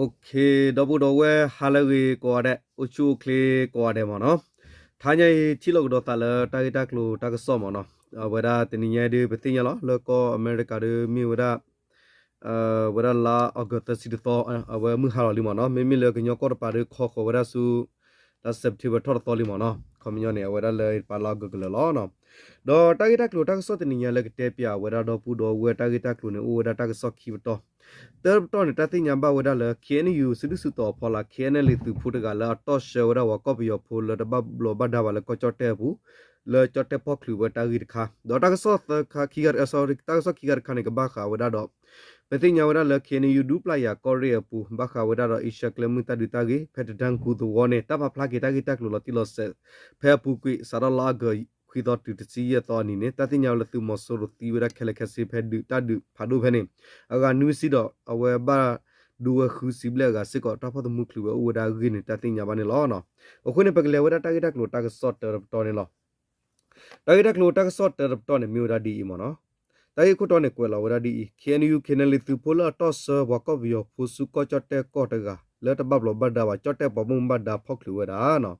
Okay, ဒီပုၢ်ဒီဝဲၢ်ဟါလၢအဂ့ၤကိးဂၤဒဲး, အိၣ်ဆူၣ်အိၣ်ချ့ကိးဂၤဒဲးမ့ၢ်နီၤ. ထါညါအံၤ ထံၣ်လိာ်ကဒီးသးလၢတၢ်ဂ့ၢ်တၢ်ကျိၤတၢ်ကစီၣ်မ့ၢ်နီၤ. အဝဲဒၣ်တနံၤညါဒုး ပသ့ၣ်ညါလီၤ လၢကီၢ်အမဲရကၤဒုးမ့ၢ်ဝဲဒၣ် ဝဲဒၣ်လါအီကူးသၢဆံတသီ အဝဲမုၢ်ဟါလီၤလံမ့ၢ်နီၤ. မ့မ့ၢ်လၢကညီကီၢ်တပၤဒုး ခီဃီၤဝဲဒၣ်ဆူ လါ September ထီၣ်တသီလံမ့ၢ်နီၤ. ခီပညီန့ၣ် အဝဲဒၣ်လၢတပၤလါအီကူးကလၢာ်လီၤ. ဒီးတၢ်ဂ့ၢ်တၢ်ကျိၤတၢ်ကစီၣ်တနံၤညါလၢကတဲပၠးဝဲဒၣ်ဒီပုၢ်ဒီဝဲၢ်တၢ်ဂ့ၢ်တၢ်ကျိၤန့ၣ် အိၣ်ဝဲဒၣ်တၢ်ကစီၣ်ခံပတီၢ်. တၢတပတီၢ်န့ၣ် တၢ်သ့ၣ်ညါဘၣ်ဝဲဒၣ်လၢ K N U စုဒုၣ်စုတီၤအဖီလာ် K N L A သုးဖိတဂၤလၢအတီၢ်ဆှၢဝဲဒၣ်ပှၤကီၢ်ပယီၤဖိလၢတဘၣ်ဘျီးဘၣ်ဒါဘၣ်လၢကီၢ်ကၠီၣ်တဲၣ်အပူၤ လၢကၠီၣ်တဲၣ်ဖီၣ်ချုးဝဲတၢ်ဂ့ၢ်တခါ, ဒီးတၢ်ကစီၣ်ခံဂၤတခါန့ၣ် ကဘၣ်ဃးဝဲဒၣ်ဒီး ပသ့ၣ်ညါဝဲဒၣ်လၢ K N U ဒူပျၢ်ယၤကီၢ်ရ့ၣ်အပူၤ ဘၣ်ဃးဝဲဒၣ်ဒီးအ့ရှၢၣ်ကျဲမုၢ်တၢ်ဒုးတၢ်ဂ့ၢ် ဖဲတတၢၢ်ကူသဝီန့ၣ် တၢ်ပာ်ဖျါက့ၤတၢ်ဂ့ၢ်တၢ်ကျိၤလီၤတံၢ်လီၤဆဲး ဖဲအပူၤကွံာ် စးထီၣ်လါအီကူးခွံသီတုၤတဆံယဲၢ်သီအနံၤန့ၣ် တၢ်သ့ၣ်ညါဝဲလၢသုးမီၤစိရိၤသံဝဲဒၣ်ခဲလၢာ်ခဲဆ့ ဖဲဒုးတၢ်ဒုးဖးဒိၣ်ဖဲန့ၣ် အဂၤနွံဆံဒီး အဝဲဘၣ်ဒိဝဲဃုဆံဘျဲၣ်အဂၤစ့ၢ်ကီး တၢ်ဖီၣ်သမူချုးဝဲအိၣ်ဝဲဒၣ်အဂ့ၢ်န့ၣ် တၢ်သ့ၣ်ညါဘၣ်န့ၣ်လီၤ. အဃိန့ၣ် ပကလဲၤဝဲဒၣ်တၢ်ဂ့ၢ်တၢ်ကျိၤတၢ်ကစီၣ်တၢတပတီၢ်န့ၣ်လီၤ. တၢ်ဂ့ၢ်တၢ်ကျိၤတၢ်ကစီၣ်တၢတပတီၢ်န့ၣ် မ့ၢ်ဝဲဒၣ်ဒ်အံၤမ့ၢ်နီၤ. တၢ်ဂ့ၢ်ခိၣ်တီန့ၣ် ကွဲးလီၤဝဲဒၣ်ဒ်အံၤ, K N U K N L A သုးဖိလၢအတီၢ်ဆှၢပှၤကီၢ်ပယီၤဖိဆူကီၢ်ကၠီၣ်တဲၣ်ကီၢ်တဂၤ လၢတဘၣ်ဘျီးဘၣ်ဒါဘၣ် ကၠီၣ်တဲၣ်ပှၤဘၣ်မူဘၣ်ဒါဖီၣ်ချုးဝဲဒၣ်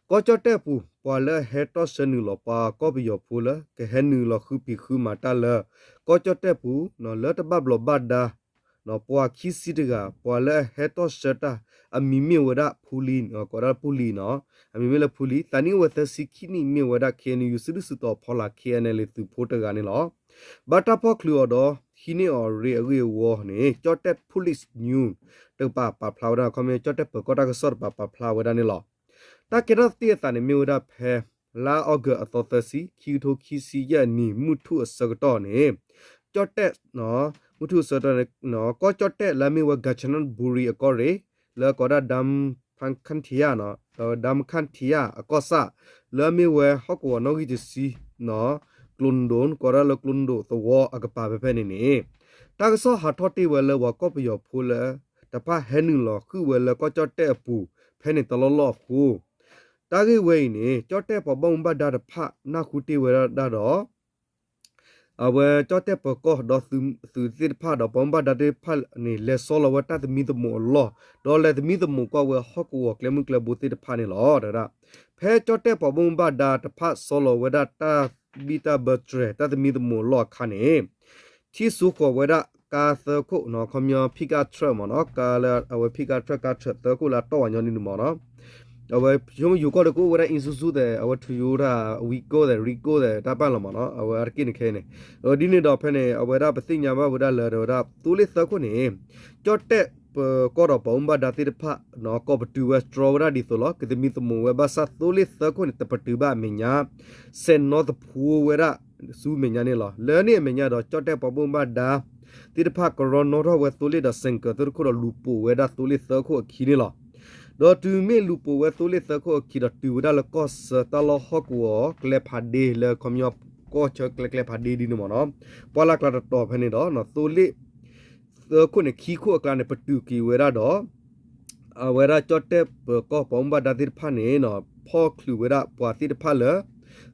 ကီၢ်ကၠီၣ်တဲၣ်ပူၤ ပှၤလၢအဟဲတီၢ်ဆှၢနုာ်လီၤပှၤကီၢ်ပယီၤဖိလၢ ကဟဲနုာ်လီၤဃုပံၤဃုမၤတၢ်လၢ ကီၢ်ကၠီၣ်တဲၣ်ပူၤ လၢတဘၣ်ဘျီးဘၣ်ဒါ ပှၤခံဆံတဂၤ ပှၤလၢအဟဲတီၢ်ဆှၢတၢ် အမံၤမ့ၢ်ဝဲဒၣ်ဖူလံ, ကိးဒၣ်ဖူလံနီၤ, အမံၤမ့ၢ်လၢဖူလံ, သးနံၣ်အိၣ်ဝဲသၢဆံခံနံၣ် မ့ၢ်ဝဲဒၣ် K N U စုဒုၣ်စုတီၤဖီလာ် K N L A သုးဖိတဂၤန့ၣ်လီၤ. ဘၣ်တၢ်ဖီၣ်ချုးအီၤဒီး ဟံးန့ၢ်အီၤရ့အဂ့ၢ်အဝီန့ၣ် ကၠီၣ်တဲၣ် Police News တကပၤပာ်ဖျါဝဲဒၣ် ခီပညီ ကၠီၣ်တဲၣ်ပၢၤကီၢ်တၢ်ကစီၣ်တကပၤပာ်ဖျါဝဲဒၣ်န့ၣ်လီၤ. တၢ်ကဲထီၣ်သ့ၣ်အသးန့ၣ်မ့ၢ်ဝဲဒၣ်ဖဲ လါအီကူးအသီသၢဆံ ခံကထိခံဆံယဲၢ်အနံၤ မုၢ်ထူၣ်အဆၢကတီၢ်န့ၣ် ကၠီၣ်တဲၣ် မုၢ်ထူၣ်အဆၢကတီၢ်န့ၣ် ကီၢ်ကၠီၣ်တဲၣ်လၢအမ့ၢ်ဝဲ Kanchanaburi အကီၢ်ရ့ၣ် လၢကိးဒၣ် Dam Pakantiya နီၤ, Dam Pakantiya အကီၢ်ဆၣ် လၢအမ့ၢ်ဝဲဟီၣ်ကဝီၤနီၣ်ဂံၢ်တဆံ ကျိနဒိၣ် ကိးဒၣ်လၢကျိနဒိၣ်သဝီအကပၤဖဲဖဲန့ၣ်န့ၣ် တၢ်ကစီၣ်ဟးထီၣ်တ့ၢ်ဝဲလၢပှၤကီၢ်ပယီၤဖိလၢ တဖၣ်ဟဲနုာ်လီၤဃုာ်ဝဲလၢကီၢ်ကၠီၣ်တဲၣ်အပူၤ ဖဲန့ၣ်တလီၢ်လီၢ်အဃိ တၢ်ဂ့ၢ်ဝဲအံၤန့ၣ် ကၠီၣ်တဲၣ်ပှၤဘၣ်မူဘၣ်ဒါတဖၣ်နၢ်ဟူတ့ၢ်ဝဲဒၣ်ဒီး အဝဲကၠီၣ်တဲၣ်ပၢၤကီၢ်ဒီးသုးသ့ၣ်တဖၣ်ဒီးပှၤဘၣ်မူဘၣ်ဒါသ့ၣ်တဖၣ်န့ၣ် လဲၤဆီလီၤဝဲတၢ်သမံသမိးအလီၢ် ဒီးလဲၤသမံသမိးကွၢ်ဝဲဟီၣ်ကဝီၤကျဲမုၢ်ကျဲဘိသ့ၣ်တဖၣ်န့ၣ်လီၤ. တဝဲဒၣ် ဖဲကၠီၣ်တဲၣ်ပှၤဘၣ်မူဘၣ်ဒါတဖၣ်ဆီလီၤဝဲဒၣ်တၢ်ဘံၣ်တၢ်ဘၢတြဲၤ တၢ်သမံသမိးအလီၢ်အခါန့ၣ် ထံၣ်စိဃီၤဝဲဒၣ်ကါသၢခိၣ်နီၤ, ခီပညီ pickup truck မ့ၢ်နီၤ, ကါလၢအဝဲ pickup truck ကါထြၢးသၢခိၣ်လၢအတီၢ်ဝဲညီနုၢ်န့ၣ်မ့ၢ်နီၤ, အဝဲဆိကမိၣ်ယိၤကီၢ်ဒီးကအိၣ်ဝဲဒၣ် Isuzu သဲး, အဝဲ Toyota Wigo သဲး, Rigo သဲး တၢ်ပာ်လီၤမ့ၢ်နီၤ, အဝဲအါတက့ၢ်န့ၣ်ခဲအံၤန့ၣ်, ဒ်န့ၣ်ဒီးဖဲန့ၣ် အဝဲဒၣ်ပသ့ၣ်ညါဘၣ်ဝဲဒၣ်လၢ တဝဲဒၣ်သိလ့ၣ်သၢခိၣ်န့ၣ် ကၠီၣ်တဲၣ်ပၢၤကီၢ်ဒီးပှၤဘၣ်မူဘၣ်ဒါသ့ၣ်တဖၣ် ကိးပတုာ်ဝဲ စတြီဝဲဒၣ်ဒ်သိးလီၤ. ကသမံသမိးဝဲဘၣ်ဆၣ်သိလ့ၣ်သၢခိၣ်န့ၣ် တပတုာ်ဘၣ်အမဲာ်ညါ ဆဲးနီသဖှိဝဲဒၣ်ဆူမဲာ်ညါန့ၣ်လီၤ. လၢန့ၣ်အမဲာ်ညါဒီး ကၠီၣ်တဲၣ်ပှၤဘၣ်မူဘၣ်ဒါသ့ၣ်တဖၣ် ကရီနီထီၣ်ဝဲသိလ့ၣ်ဒီး စဲးကၢးသ့ၣ်တခိၣ်ဒီး လူၤပိာ်ဝဲဒၣ်သိလ့ၣ်သၢခိၣ်အခံန့ၣ်လီၤ. ဒီးတုၤမ့ၢ်လူၤပိာ်ဝဲသိလ့ၣ်သၢခိၣ်အခံဒီး တုၤဝဲဒၣ်လၢကီၢ်ဆၢတၢ်လီၢ်ဟီၣ်ကဝီၤကျဲဖးဒ့ လၢခီပညီကီၢ်ဆၢကျဲကျဲဖးဒ့ဒ်န့ၣ်မ့ၢ်နီၤ, ပှၢ်လၢ်ကျါတတီၤဖဲန့ၣ်ဒီး သိလ့ၣ်သၢခိၣ်န့ၣ် ခံခိၣ်အကျါန့ၣ် ပတုာ်က့ၤဝဲဒၣ်ဒီး အဝဲဒၣ်ကၠီၣ်တဲၣ်ပၢၤကီၢ်ပှၤဘၣ်မူဘၣ်ဒါသ့ၣ်တဖၣ်န့ၣ် ဖီၣ်ချုးဝဲဒၣ်ပှၤသ့ၣ်တဖၣ်လၢ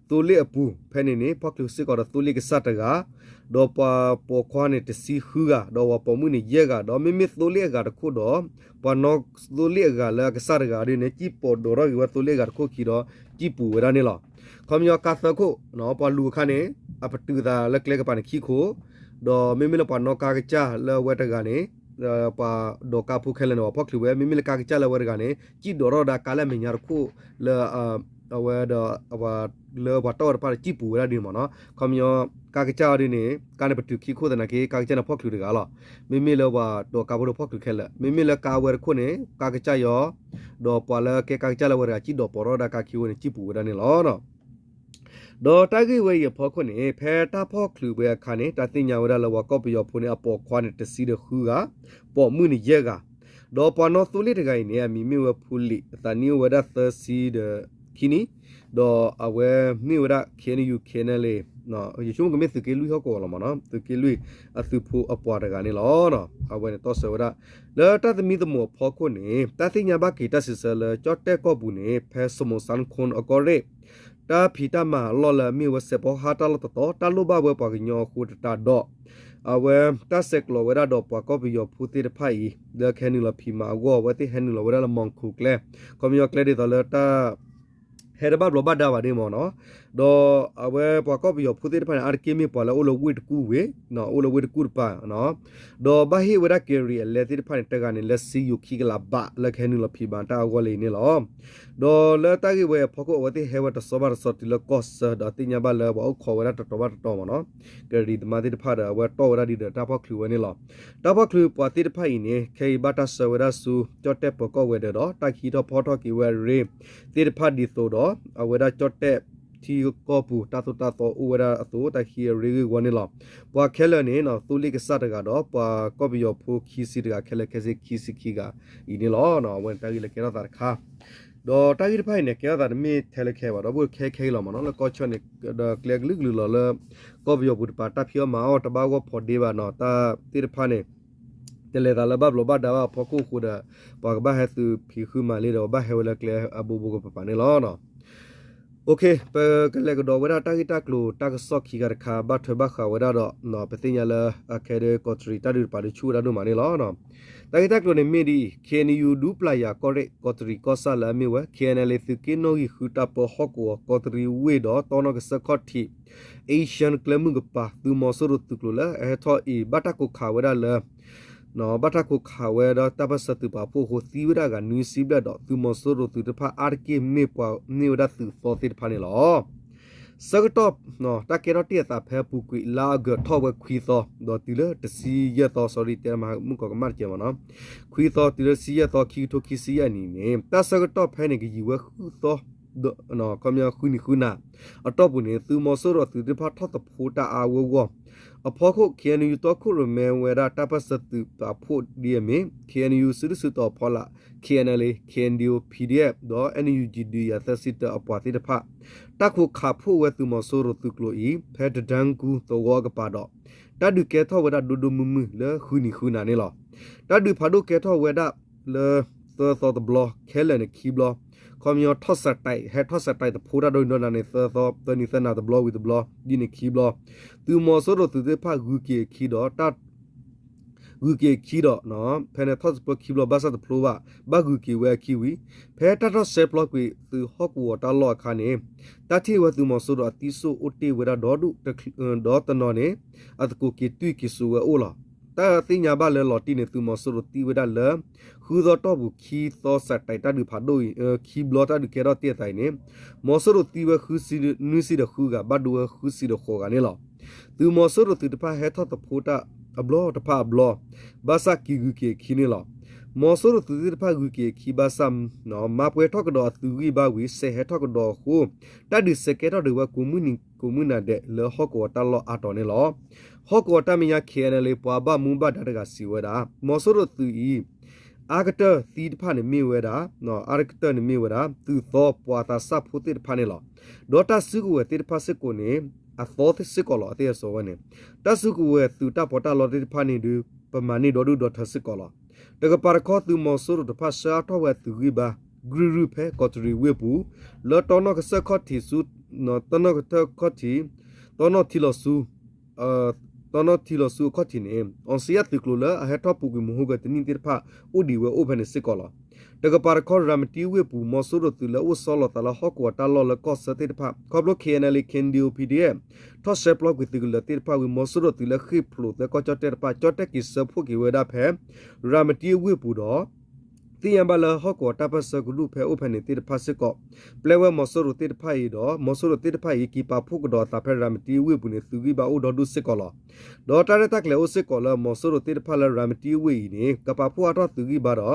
သိလ့ၣ်အပူၤ ဖဲန့ၣ်န့ၣ် ဖီၣ်ချုးစ့ၢ်ကီးဒီးသိလ့ၣ်ကစၢ်တဂၤ, ဒီးပှၤပိာ်ခွါန့ၣ်တဆံဃုဂၤ, ဒီးပှၤပိာ်မုၣ်န့ၣ်ယဲၢ်ဂၤ, ဒီးမ့မ့ၢ်သိလ့ၣ်အဂၤတခိၣ်ဒီး ပှၤနီၣ်သိလ့ၣ်အဂၤလၢအကစၢ်တဂၤဒ်န့ၣ် စံၣ်ပိာ်ဒိးထီၣ်က့ၤဝဲသိလ့ၣ်အဂၤတခိၣ်ခံဒီး စံၣ်ပူၤဝဲဒၣ်န့ၣ်လီၤ. ခီပညီကါသၢခိၣ်, ပှၤလူၤအခါန့ၣ် အပတုာ်သးလၢကျဲကပၤန့ၣ်ခံခိၣ်, ဒီးမ့မ့ၢ်လၢပှၤနီၣ်ကါကစၢ်လၢအဝဲတဂၤန့ၣ် ပှၤဒိးကါဖိခဲလၢာ်န့ၣ် ပှၤဖီၣ်ချုးဝဲ, မ့မ့ၢ်လၢကါကစၢ်လၢအဝဲတဂၤန့ၣ် စံၣ်ဒိးထီၣ်ဝဲဒၣ်ကါလၢအမဲာ်ညါတခိၣ်လၢ အဝဲဒီး လၢပှၤတီၢ်ဝဲတဖၣ်ဒီးစံၣ်ပူၤဝဲဒၣ်ဒ်န့ၣ်မ့ၢ်နီၤ. ခီပညီကါကစၢ်အီၤဒ်န့ၣ် ကါန့ၣ်ပတုာ်ခံခိၣ်သနာ်က့ ကါကစၢ်န့ၣ်ဖီၣ်ချုးတဂၤလီၤ. မ့မ့ၢ်လၢပှၤဒိးကါဖိဒီးဖီၣ်ချုးခဲလၢာ်, မ့မ့ၢ်လၢကါဝဲတခိၣ်န့ၣ် ကါကစၢ်အီၤ ဒီးပှၤလၢကဲကါကစၢ်လၢအဝဲတဂၤ စံၣ်ဒိးပိာ်ထီၣ်ဝဲဒၣ်ကါခံဝဲန့ၣ် စံၣ်ပူၤဝဲဒၣ်န့ၣ်လီၤ. ဒီးတၢ်ဂ့ၢ်ဝဲအံၤအဖီခိၣ်န့ၣ် ဖဲတၢ်ဖီၣ်ချုးဝဲအခါန့ၣ် တၢ်သ့ၣ်ညါဝဲဒၣ်လၢပှၤကီၢ်ပယီၤဖိန့ၣ် အပိာ်ခွါန့ၣ်တဆံဒီးဃုဂၤ, ပိာ်မုၣ်န့ၣ်ယဲၢ်ဂၤ, ဒီးပှၤနီၣ်သိလ့ၣ်တဂၤအံၤန့ၣ် အမံၤမ့ၢ်ဝဲဖူလံး, အသးနံၣ်အိၣ်ဝဲဒၣ်သၢဆံဒီးခံနံၣ်, ဒီးအဝဲမ့ၢ်ဝဲဒၣ် K N U K N L A ယဆိကမိၣ်ကမ့ၢ်သုးက့လွံၢ်ဟီၣ်ကဝီၤလီၤမ့ၢ်နီၤ, သုးက့လွံၢ်အသုးဖိအပှၤတဂၤန့ၣ်လီၤ. အဝဲန့ၣ်တီၢ်ဆှၢဝဲဒၣ် လၢတၢ်သမံသမိးအဖီခိၣ်န့ၣ် တၢ်သ့ၣ်ညါဘၣ်က့ၤတၢ်စံးဆၢလၢ ကၠီၣ်တဲၣ်ကီၢ်ပူၤန့ၣ် ဖဲစမူးစၣ်ခိၣ်အကီၢ်ရ့ၣ် တၢ်ဖံးတၢ်မၤအလီၢ်လၢအမ့ၢ်ဝဲစဲးဖီဟါတၢ်လီၢ်တတီၤ တၢ်လိၣ်ဘၣ်ဝဲပှၤကညီအဃိသတးဒီး အဝဲတၢ်ဆဲးကျိးဝဲဒၣ်ဒီးပှၤကီၢ်ပယီၤဖိသ့ၣ်တဖၣ်အံၤ လၢကဟဲနုာ်လီၤဖံးမၤအဂီၢ် အဝဲသ့ၣ်ဟဲနုာ်လီၤဝဲဒၣ်လၢမီၢ်ခိၣ်ကျဲ, ခီပညီကျဲဒ်သိးလၢတၢ် ဟဲတဘၣ်ဘျီးဘၣ်ဒါဘၣ်န့ၣ်မ့ၢ်နီၤ, ဒီးအဝဲပှၤကီၢ်ပယီၤဖိသ့ၣ်တဖၣ်န့ၣ် အါတက့ၢ်မ့ၢ်ပှၤလၢအိၣ်လၢဝ့ၢ်တကူၣ်ဝ့ၢ်, အိၣ်လၢဝ့ၢ်တကူၣ်တပၤ, ဒီးဘၣ်ဟ့ၣ်ဝဲဒၣ်ကဲၤရံၤအလဲသ့ၣ်တဖၣ်န့ၣ် တဂၤန့ၣ် လၢစ့ယိၤခံကလးဘး လၢကဟဲနုာ်လီၤဖံးမၤတၢ်အဂီၢ်လၢအံၤန့ၣ်လီၤ. ဒီးလၢတၢ်ဂ့ၢ်ဝဲအဖီခိၣ် အဝဲသ့ၣ်ဟဲဝဲတစီဘၣ်တစီတုၤလၢကီၢ်ဆၢ ဒီးသ့ၣ်ညါဘၣ်လၢပှၤအိၣ်ခိးဝဲဒၣ်တတီၤဘၣ်တတီၤမ့ၢ်နီၤ, ကဲၤရံၤသမားသ့ၣ်တဖၣ်ဒီး အဝဲတီၢ်ဝဲဒၣ်ဒ်ဒီးတၢ်ဖီၣ်ချုးဝဲန့ၣ်လီၤ. တၢ်ဖီၣ်ချုးပှၤသ့ၣ်တဖၣ်အံၤန့ၣ် ခဲအံၤဘၣ်တၢ်ဆှၢဝဲဒၣ်ဆူ ကၠီၣ်တဲၣ်ပၢၤကီၢ်ဝဲၤဒၢးဒီး တၢ်ကဟံးထီၣ်ဖီထီၣ်က့ၤဝဲအရ့သ့ၣ်တဖၣ်ဒ်သိးဒီး အဝဲဒၣ်ကၠီၣ်တဲၣ်ထံကီၢ်ပူၤ တၢ်သိၣ်တၢ်သီအိၣ်ဝဲဒၣ်အသိး တၢ်ကဟံးအရ့ဂ့ၢ်ဝီန့ၣ်လီၤ. ပှၤခဲလၢာ်န့ၣ် သိလ့ၣ်ကစၢ်တဂၤဒီး ပှၤကီၢ်ပယီၤဖိခံဆံတဂၤ ခဲလၢာ်ခဲဆ့ခံဆံခံဂၤအံၤန့ၣ်လီၤ. အဝဲတၢ်ဂ့ၢ်လၢကဲထီၣ်သးတခါ ဒီးတၢ်ဂ့ၢ်တဖၣ်အံၤန့ၣ် ကဲထီၣ်သးတမ့ၢ်ထဲလၢခဲဘၣ် ဒီပုၢ်ဝဲၢ်ခဲခဲအံၤလီၤမ့ၢ်နီၤ, လၢကီၢ်ဆၢန့ၣ် ဒီးကျဲကလုာ်ကလုာ်လီၤလၢ ကီၢ်ပယီၤပူၤတပၤ တၢ်ဖံးအီၣ်မၤအီၣ်တဘၣ်ဂီၢ်ဖိးဒ့ဘၣ်နီၤ, တၢ်သ့ၣ်တဖၣ်န့ၣ် တလဲၤသးလၢဘၣ်ဘျီးဘၣ်ဒါဘၣ်အဖီခိၣ်အဃိဒီး ပှၤကဘၣ်ဟဲသုးဖံးဃုမၤလ့ဒီး ဘၣ်ဟဲဝဲလၢကျဲအဘိဘိကပၤပၤန့ၣ်လီၤ. ပကလဲၤကဒီးဝဲဒၣ်တၢ်ဂ့ၢ်တၢ်ကျိၤတၢ်ကစီၣ်ခံခါတခါ ဘၣ်ထွဲဘၣ်ဃးဝဲဒၣ်ဒီး ပသ့ၣ်ညါလၢအခဲဒၣ်ကီးတရံးတၢ်ဒုးတပၤဒီးဆူၣ်ဝဲဒၣ်ဒိၣ်မးန့ၣ်လီၤ. တၢ်ဂ့ၢ်တၢ်ကျိၤန့ၣ်မ့ၢ်ဒ်အံၤ ခ့ၣ်အဲၣ်ယူၣ် ဒူပျၢ်ယၤကီၢ်ရ့ၣ် ကီးတရံးကီၢ်ဆၣ်လၢအမ့ၢ်ဝဲ ခ့ၣ်အဲၣ်ယူၣ် သုးက့နီၣ်ဂံၢ်ဃုတၢ်ပၢဟီၣ်ကဝီၤ ကီးတရံးဝ့ၢ်ဒီးတီနီၣ်ကစၢၢ်ခီၣ်ထံး အ့ရှၢၣ်ကျဲမုၢ်ကပၤ သုးမီၤစိရိၤသုးကျိၤလၢအဟဲထီၣ်အံၤ ဘၣ်တၢ်ခိးခးဝဲဒၣ်လၢ ဘၣ်တၢ်ခိးခးဝဲဒီးတၢ်ပၢၢ်ဆၢသုးပာ်ဖှိၣ်အဃိ သံဝဲဒၣ်အဂၤနွံဆံဘျဲၣ်ဒီး သုးမီၤစိရိၤသုးတဖၣ်အါတက့ၢ်မ့ၢ်ပှၤမ့ၢ်ဝဲဒၣ်သုးသီသ့ၣ်တဖၣ်န့ၣ်လီၤ. ဆၢကတီၢ် တၢ်ကဲထီၣ်တ့ၢ်အသးဖဲအပူၤကွံာ်လါအီကူးထီၣ်ဝဲခွံသီ ဒီးတုၤလၢတဆံယဲၢ်သီ sorry တဲမုၢ်ကီးကမၣ်တကဲးမ့ၢ်နီၤ, ခွံသီတုၤလၢတဆံယဲၢ်သီ ခံကထိခံဆံယဲၢ်နံၣ်န့ၣ် တၢ်ဆၢကတီၢ်ဖဲန့ၣ်ကယံာ်ဝဲဃုသီ ခီပညီဃုနံၤဃုနၤ အတီၢ်ပူၤန့ၣ် သုးမီၤစိရိၤသုးသ့ၣ်တဖၣ်ထီၣ်သဖှိတၢ်အါအါဂီၢ်ဂီၢ် အဖီခိၣ် ခ့ၣ်အဲၣ်ယူၣ် တီခိၣ်ရိၣ်မဲဝဲဒၣ်တၢ်ပၢၢ်ဆၢသုးပာ်ဖှိၣ်ဒ်အမ့ၢ် ခ့ၣ်အဲၣ်ယူၣ် စုဒုၣ်စုတီၤဖီလာ် ခ့ၣ်အဲၣ်ယူၣ် ခ့ၣ်အဲၣ်ယူၣ် ပီၣ်ဒီအ့ၣ်ဖ် ဒီး အ့ၣ်ယူၣ်ကၠံၣ် ဒုးယၤသၢဆံတၢအပှၤသ့ၣ်တဖၣ် တၢ်ခိးခးဖှိၣ်ဝဲသုးမီၤစိရိၤသုးကျိၤအံၤ ဖဲတဒၢကူသဝီအကပၤဒီး တၢ်ဒုးကဲထီၣ်ဝဲဒၣ်ဒိၣ်ဒိၣ်မုၢ်မုၢ်လၢဃုနံၤဃုနၤန့ၣ်လီၤ. တၢ်ဒုးဖးဒိၣ်ကဲထီၣ်ဝဲဒၣ်လၢ သၢသီတဘျီ ခဲလၢာ်န့ၣ်ခံဘျီ, ခီပညီထီၣ်စဲးတဲး ဟဲထီၣ်စဲးတဲးသဖှိတၢ်ဒိၣ်ဒိၣ်နၤန့ၣ် သၢသီ သၢနံၤသၢနၤတဘျီဝံၤတဘျီ ဒ်န့ၣ်ခံဘျီ, သုးမီၤစိရိၤသုးသ့ၣ်တဖၣ်ဂုၤက့ၤအခံဒီးတၢ် ဂုၤက့ၤအခံဒီး ဖဲန့ၣ်ထီၣ်သဖှိခံဘျီ ဘၣ်ဆၣ်တဖျိဘၣ် ဘၣ်ဂုၤက့ၤဝဲအခံဝံၤ ဖဲတၢ်ထီၣ်ရှဲပျီကွံာ်သုးဟီၣ်ကဝီၤတၢ်လီၢ်အခါန့ၣ် တၢ်ထံၣ်ဝဲသုးမီၤစိရိၤအသံစိၣ်အိၣ်တ့ၢ်ဝဲဒၣ်ဒီဒူၣ် ဒီးတနီၤန့ၣ် အသကိးက့ၤတွံၢ်က့ၤစိာ်ဝဲအိၣ်လီၤ. တၢ်သ့ၣ်ညါဘၣ်လၢလီၤတံၢ်န့ၣ် သုးမီၤစိရိၤသံဝဲဒၣ်လၢ ဃုသီတီၢ်ပူၤ ခံသီစဲးတဲးတၢ်ဒုးဖးဒိၣ်အံၤ ခံဘျီတၢ်ဒုးကဲထီၣ်တ့ၢ်အသးအံၤန့ၣ် မီၤစိရိၤသံဝဲဃုဆံ နွံဆံဒီးဃုဂၤ ဘၣ်ဒိဝဲဃုဆံဒီးဃိးဂၤန့ၣ်လီၤ. သုးမီၤစိရိၤသုးတဖၣ်ဟဲထီၣ်သဖှိတၢ်အဘျီတဖၣ်အဘျီ ဘၣ်ဆၣ်က့ၤဂုၤက့ၤအခံန့ၣ်လီၤ. မီၤစိရိၤသုးသ့ၣ်တဖၣ်ဂုၤက့ၤအခံဘၣ်ဆၣ် မၤပှဲၤထီၣ်ကဒီးအသုးဂံၢ်ဘါဝံၤ စဲးဟဲထီၣ်ကဒီးအဃိ တၢ်ဒုးစဲးကဲထီၣ်ဒံးဝဲကိးမုၢ်နံၤကိးမုၢ်နၤဒဲးလၢဟီၣ်ကဝီၤတၢ်လီၢ်အါတီၤန့ၣ်လီၤ. ဟီၣ်ကဝီၤတၢ်မဲာ်ညါ ခ့ၣ်အဲၣ်ယူၣ် ပှၤဘၣ်မူဘၣ်ဒါတဂၤစံးဝဲဒၣ် မီၤစိရိၤသုးအံၤ အါကတၢၢ်သံတဖၣ်န့ၣ်မ့ၢ်ဝဲဒၣ် အါကတၢၢ်န့ၣ်မ့ၢ်ဝဲဒၣ် သုးသီပှၤသးစၢ်ဖိသ့ၣ်တဖၣ်န့ၣ်လီၤ. ဒီးတၢ်စုကဝဲၤသ့ၣ်တဖၣ်စ့ၢ်ကီးန့ၣ် အသီစ့ၢ်ကီးလီၤ အသ့ၣ်အစီဝဲန့ၣ် တၢ်စုကဝဲၤသုးတၢ်ပီးတၢ်လီသ့ၣ်တဖၣ်န့ၣ်ဒီး ပမၤန့ၢ်ဒီဒူၣ်ဒီထၢစ့ၢ်ကီးလီၤ. တကပၤတခီ သုးမီၤစိရိၤတဖၣ်ဆှၢအါထီၣ်ဝဲအသုးဂံၢ်ဘါ ကြုၢ်ရုၢ်ဖဲကီးတရံးဝ့ၢ်ပူၤ လၢတီနီၣ်ကစၢၢ်ခီၣ်ထံးဆူ တီနီၣ်ထံလီၤဆူ တီနီၣ်ထံလီၤဆူအခီၣ်ထံးန့ၣ် အီစံယၣ်သုးကျိၤလၢအဟဲထီၣ်ပူၤကွံာ်မဟူဂဲၤတနံၣ်သ့ၣ်တဖၣ် အိၣ်ဒံးဝဲအိၣ်ဖဲန့ၣ်စ့ၢ်ကီးလီၤ. တကပၤတခီ ရၤမတံဝ့ၢ်ပူၤ မီၤစိရိၤသုးလၢအိၣ်ဆီလီၤသးလၢဟီၣ်ကဝီၤတၢ်လီၢ်လၢကီၢ်ဆၢသ့ၣ်တဖၣ် ခီဖျိ ခ့ၣ်အဲၣ်ယူၣ် ခ့ၣ်အဲၣ်ယူၣ် ပီၣ်ဒီအ့ၣ်ဖ် ထီၣ်ရှဲပျီကွံာ်သုးကလၢၤသ့ၣ်တဖၣ်ဝံၤ မီၤစိရိၤသုးလၢဃ့ၢ်ဖျိးသၢကီၢ်ကၠီၣ်တဲၣ်တဖၣ် ကၠီၣ်တဲၣ်က့ၤဆှၢဖှိၣ်က့ၤဝဲဒၣ်ဖဲ ရၤမတံဝ့ၢ်ပူၤဒီး သ့ၣ်ညါဘၣ်လၢဟီၣ်ကဝီၤတၢ်ပၢၢ်ဆၢကရူၢ်ဖဲအိၣ်ဖဲန့ၣ်သ့ၣ်တဖၣ်စ့ၢ်ကီး ပျဲဝဲမီၤစိရိၤသ့ၣ်တဖၣ်အံၤဒီး မီၤစိရိၤသ့ၣ်တဖၣ်အံၤ က့ၤပာ်ဖှိၣ်ကဒီးအသးဖဲရၤမတံဝ့ၢ်ပူၤန့ၣ် သုးဂံၢ်ဘါအိၣ်ဒီဒူၣ်စ့ၢ်ကီးလီၤ. ဒီးတၢ်ရဲၣ်တၢ်ကျဲၤအိၣ်စ့ၢ်ကီးလၢမီၤစိရိၤသ့ၣ်တဖၣ်လၢရၤမတံဝ့ၢ်အံၤန့ၣ် ကပာ်ဖှိၣ်အါထီၣ်သုးဂံၢ်ဘါဒီး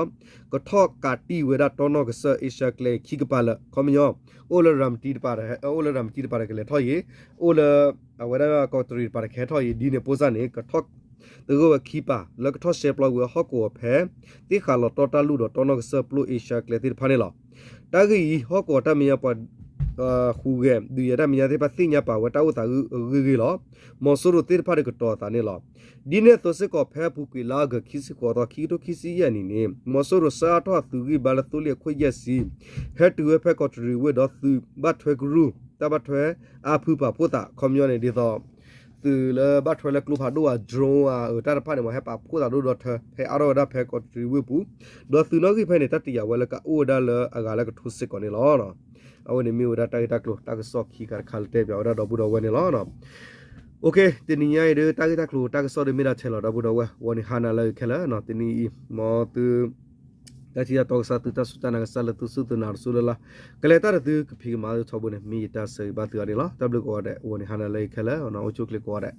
ကထီၣ်ကးတံၢ်ဝဲဒၣ်တီနီၣ်ကစၢၢ်အ့ရှါကျဲခံကပၤလၢာ် ခီပညီ အိၣ်လၢရၤမတံတပၤ အိၣ်လၢရၤမတံတပၤဒီးကလဲၤထီၣ်ယံၤ, အိၣ်လၢ အဝဲဒၣ်ကီးတရံးတပၤဒီးကဟဲထီၣ်ယံၤ ဒ်န့ၣ်ပိၢ်စၢ်န့ၣ် ကထီၣ် သဂၢၢ်ဝဲခံပၤ လၢကထီၣ်ရှဲပျီကွံာ်ဟီၣ်ကဝီၤဖဲ သ့ၣ်ဃးလီၤတီတၢ်လူၢ်ဒီးတီနီၣ်ကစၢၢ်ပျိအ့ရှါကျဲသ့ၣ်တဖၣ်န့ၣ်လီၤ. တၢ်ဂ့ၢ်အံၤ ဟီၣ်ကဝီၤတၢ်မဲာ်ညါပှၤ ဟူးဂဲၤ ဒုးယၤတၢ်မဲာ်ညါသ့ၣ်တဖၣ်သ့ၣ်ညါပာ်ဝဲတၢ်အိၣ်သးအဂ့ၢ်ဂ့ၢ်လီၤ. မီၤစိရိၤသ့ၣ်တဖၣ်ဒီးကတီၤအသးန့ၣ်လီၤ. ဒ်န့ၣ်အသိးစ့ၢ်ကီး ဖဲအပူၤကွံာ်လါအီကူး ခံဆံဃိးသီ ခံကထိခံဆံယဲၢ်နံၣ်န့ၣ် မီၤစိရိၤဆှၢအါထီၣ်အသုးဂံၢ်ဘါလၢသိလ့ၣ်အခိၣ်ယဲၢ်ဆံ ဟဲတုၤဝဲဖဲကီးတရံးဝ့ၢ်ဒီးသုးဘၣ်ထွဲကရူၢ် တၢ်ဘၣ်ထွဲအါဖုပာ်ဖှိၣ်သး ခီပညီန့ၣ်ဒ်သိး သုးလၢဘၣ်ထွဲလၢကျိဖးဒိၣ်ဧါ drone ဧါ အတၢ်တဖၣ်န့ၣ် မ့ၢ်ဟဲပာ်ဖှိၣ်သးဒိၣ်ဒီးထၢ ဟဲအါထီၣ်ဝဲဒၣ်ဖဲကီးတရံးဝ့ၢ်ပူၤ, ဒီးသုးနီၣ်ဂံၢ်ဖဲန့ၣ် တၢ်တယာ်ဝဲလၢကအိၣ်ဝဲဒၣ်လၢအဂၤလၢကထိစ့ၢ်ကီးန့ၣ်လီၤ. အဝဲန့ၣ်မ့ၢ်ဝဲဒၣ်တၢ်ဂ့ၢ်တၢ်ကျိၤတၢ်ကစီၣ်ခံခါတခါလၢတဲပၠးဝဲဒၣ်ဒီပုၢ်ဒီဝဲၢ်န့ၣ်လီၤ. တနံၤညါအံၤဒီး တၢ်ဂ့ၢ်တၢ်ကျိၤတၢ်ကစီၣ်ဒီးမ့ၢ်ဒၣ်ထဲလီၤ ဒီပုၢ်ဒီဝဲၢ် ဂီၤနံၤဟါနၤလၢအဂ့ၤခဲလၢာ်, တနံၤအံၤ မ်သု တၢ်ထံၣ်တၢ်တီကစၢ် သုတၢ်စူၢ်တၢ်နာ်ကစၢ်လၢသုစူၢ်သုနာ်တစူၢ်လၢ်လၢ်, ကလဲၤတၢ်ဒီးသုကဖံးကမၤထီဘိန့ၣ် မ့ၢ်ယတၢ်ဆၢဂ့ၤဘၣ်သုအီၤန့ၣ်လီၤ. တၢ်ဘျုးကိးဂၤဒဲး ဂီၤနံၤဟါနၤလၢအဂ့ၤခဲလၢာ်, အိၣ်ဆူၣ်အိၣ်ချ့ကိးဂၤဒဲး.